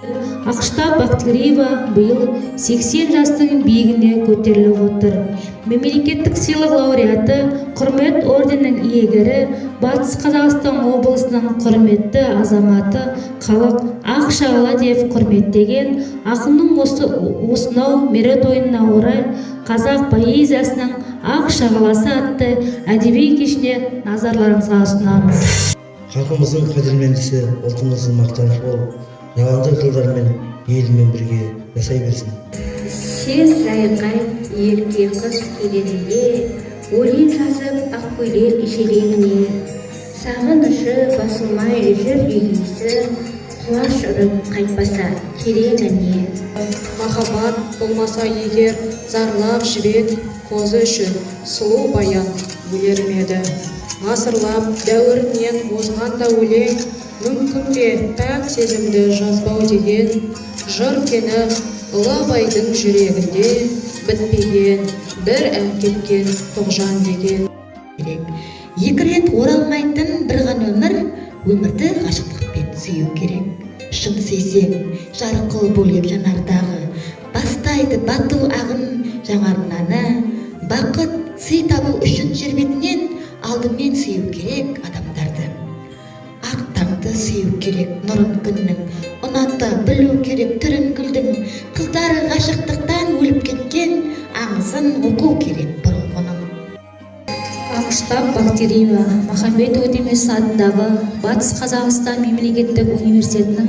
Ақұштап Бақтыгереева биыл 80 жастың биігіне көтеріліп отыр. Мемлекеттік сыйлық лауреаты, Құрмет орденінің иегері, Батыс Қазақстан облысының құрметті азаматы, халық Ақ Шағала деп құрметтеген ақынның осы осынау мерейтойына орай «Қазақ поэзиясының ақ шағаласы» атты әдеби кешіне назарларыңызға ұсынамыз. Халқымыздың қадірмендісі, ұлтымыздың мақтанышы болып, жалынды жылдармен елімен бірге жасай берсін. Сел жайқай ерке қыз келерінде, өлең жазып ақ көйлек желеңіне, сағынышы басылмай жүр егесі, құлаш ұрып қайтпаса тереңіне. Махаббат болмаса егер, зарлап жібек қозы үшін сұлу Баян өлер ме еді? Ғасырлап дәуірінен озған да өлең, мүмкін бе пәк сезімді жазбау деген? Жыр кені ұлы Абайдың жүрегінде бітпеген бір ән кеткен Тоғжан деген. Керек екі рет оралмайтын бір ғана өмір, өмірді ғашықтықпен сүю керек. Шын сүйсең, жарқыл бөлек жанардағы, бастайды батыл ағын жаңа арнаны. Бақыт сый табу үшін жер бетінен алдымен сүю керек адамдарды. Ақ таңды сүю керек, нұрын күннің, ұната білу керек түрін гүлдің. Қыздары ғашықтықтан өліп кеткен, аңызын оқу керек бұрынғының. Ақұштап Бақтыгереева Махамбет Өтемісов атындағы Батыс Қазақстан мемлекеттік университетінің,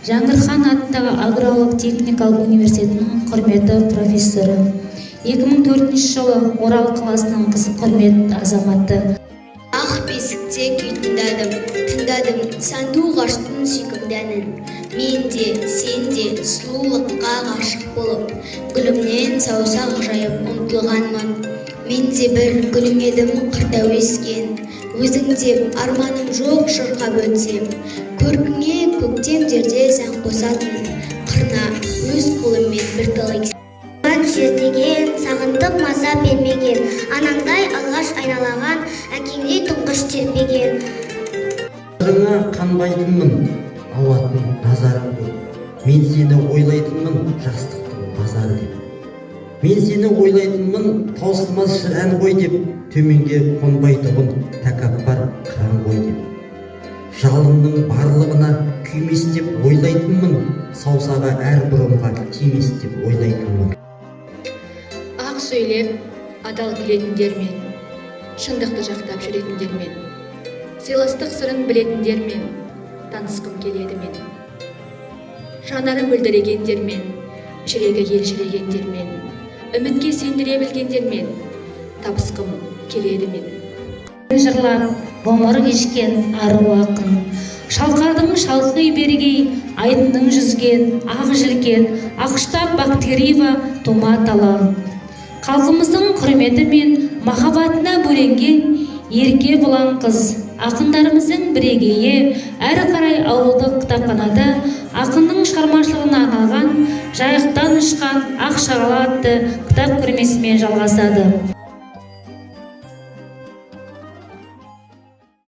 Жәңгір хан атындағы аграрлық техникалық университетінің құрметті профессоры, 2004 жылы Орал қаласының құрмет азаматы. Ақ бесікте күй тыңдадым, тыңдадым сандуғаштың сүйкімді әнін. Мен де, сен де сұлулыққа ғашық болып, гүлімнен саусақ жайып ұмтылғанмын. Мен де бір гүлің едім қырда өскен, өзің деп арманым жоқ шырқап өтсем. Көркіңе көктемдерде сән қосатын, қырына өз қолыммен бір тал Сертеген сағынтып маза бермеген, анаңдай алғаш айналаған, әкеңдей тұңғыш тербеген. Сырыңа қанбайтынмын, ауатын назарың көп. Мен сені ойлайтынмын жастықтың базары деп. Мен сені ойлайтынмын таусылмас жыр ән ғой деп, төменге қонбайтұғын тәкаппар қыран ғой деп. Жалынның барлығына күймес деп ойлайтынмын, саусағы әр бұрымға тимес деп ойлайтынмын. Ақ сөйлеп, адал күлетіндермен, шындықты жақтап жүретіндермен, сыйластық сырын білетіндермен танысқым келеді мен. Жанары мөлдірегендермен, жүрегі елжірегендермен, үмітке сендіре білгендермен табысқым келеді мен. Жырлап ғұмыр кешкен ару ақын, шалқардың шалқи бергей айдынның жүзген ақ желкен Ақұштап Бақтыгереева тума талант, халқымыздың құрметі мен махаббатына бөленген ерке бұлаң қыз, ақындарымыздың бірегейі. Әрі қарай ауылдық кітапханада ақынның шығармашылығына арналған «Жайықтан ұшқан ақ шағала» атты кітап көрмесімен жалғасады.